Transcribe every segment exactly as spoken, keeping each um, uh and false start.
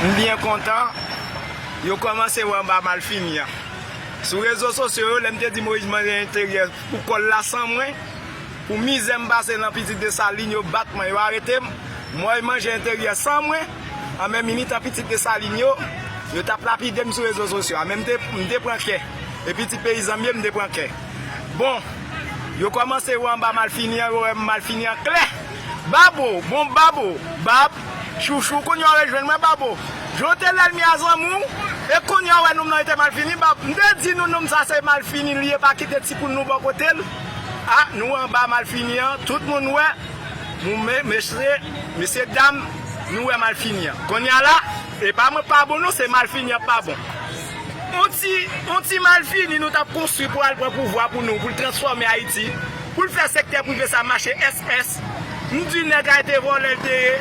M byen kontan, yo kòmanse wè anba malfini an. Sou rezo sosyo yo, lè m te di Moyiz manje enteryè pou kò l la san mwen, pou mizè m pase nan Pitit Desalin, yo bat mwen, yo arete m, mwen manje enteryè san mwen, anben militan Pitit Desalin yo, yo t ap lapide m sou rezo sosyo a, men m te, m te pran kè. Epi ti peyizan m ye, m te pran kè. Bon, yo kòmanse wè anba malfini an, yo wè malfini an klè. Babo, bon Babo, Bab, Chouchou, kounye a w rejwenn mwen Babo. Jan w te lènmi a zanmi w, e kounye a w wè nonm nan rete malfini, Bab. M te di nou nonm sa se malfini li ye, pa kite ti poul nou bò kote l. A, nou anba malfini an, tout moun wè. Nou me-, mesye, mesye dam, nou wè malfini an. Kounye a la, e pa mwen k pa bon non, se malfini an k pa bon. On ti, on ti malfini nou t ap konstwi pou al pran pouvwa pou nou, pou l transfòme Ayiti, pou l fè sektè prive sa mache S S. M di nèg a te vòlè l te ye,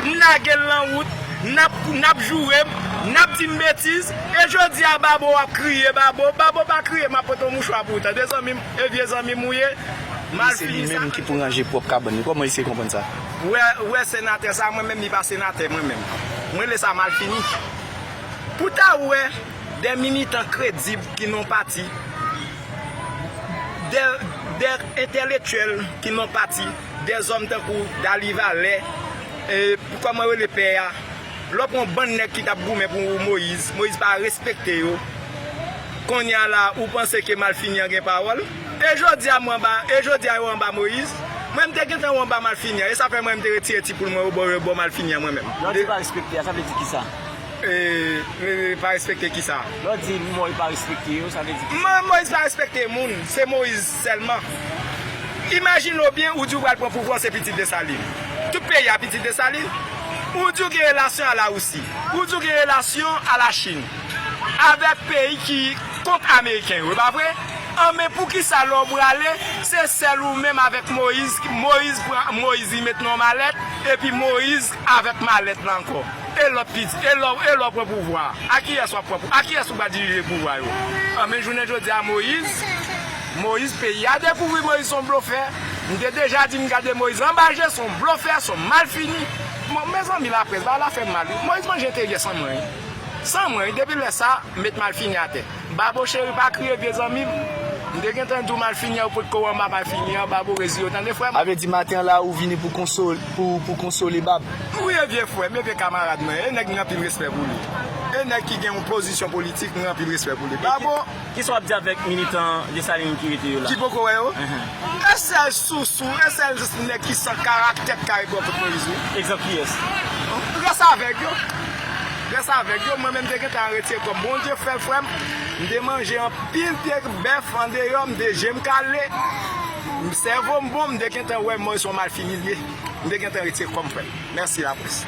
m lage l nan wout, n ap, n ap joure m, n ap di m betiz, e jodi a Babo ap kriye, Babo, Babo pa kriye, m ap pote yon mouchwa pou ou tande zanmi m, e vye zanmi m ou ye, malfini sa. Se li menm ki pou ranje pwòp kabann li, kòman eseye konprann sa? Ou wè, ou wè senatè sa, mwen menm li pa senatè mwen menm. Mwen rele sa malfini. Pou ta wè, de militan kredib ki nan pati, de, de entèlektyèl ki nan pati, de zòm tankou Dali Valè, e, kòman yo rele pè a, lè w pran yon bann nèg ki t ap goumen pou Moyiz, Moyiz pa respekte yo. Kounye a la, ou panse ke malfini an gen pawòl? E jodi a mwen anba, e jodi a yo anba Moyiz? Mwen m te gentan anba malfini an, e sa fè mwen m te retire ti poul mwen yo bò, yo bò malfini an mwen menm. Lè w di pa respekte a, sa vle di kisa? E, e, pa respekte kisa? Lè w di Moyiz pa respekte yo, sa vle di kisa? Mwen, Moyiz pa respekte moun, se Moyiz sèlman. Imajine w byen, ou di w pral pran pouvwa, se Pitit Desalin. Tout peyi a Pitit Desalin. Ou di w gen relasyon a Larisi. Ou di w gen relasyon a Lachin. Avèk peyi ki kont Ameriken yo, e pa vre? Anben, poukisa lè w prale, se sèl ou menm avèk Moyiz, Moyiz pran, Moyiz li met nan yon malèt, epi Moyiz avèk malèt la ankò. E lòt piti, e lè w, e lè w pran pouvwa a, a kiyès w ap pran pou, a kiyès ou pral dirije pouvwa yo? Anben, jounen jodi a, Moyiz, Moyiz, peyi a dekouvri Moyiz se yon blofè. M te deja di n gade Moyiz anba je, se yon blofè, se yon malfini. Bon, mezanmi, laprès, bagay la fè m mal wi. Moyiz manje enteryè san mwen wi. San mwen wi, depi lè sa, m met malfini atè. Babo cheri pa kriye vye zanmi m. M te gentan di w malfini an, ou potko wè anba malfini an, Babo reziye w tande frè m. A vle di maten an la ou vini pou konsole, pou, pou konsole Bab. Wi, e vye frè m, e vye kamarad mwen, e nèg m gen anpil respè pou li. E nèg ki gen yon pozisyon politik, m gen anpil respè pou li. Babo. Kisa w ap di avèk militan Desalin ki rete yo la? Ki poko wè yo? Enhen. E sèl sousou, e sèl nèg ki san karaktè k ka rive bò kot Moyiz wi. Egzanp kiyès? Rès avèg yo. Rès avèg yo, mwen menm m te gentan retire kò m. Bondye fè l frè m, m te manje anpil pye bèf andeyò, m te je m kale, sèvo m bon, m te gentan wè Moyiz se yon malfini l ye. M te gentan retire kò m frè m. Mèsi laprès.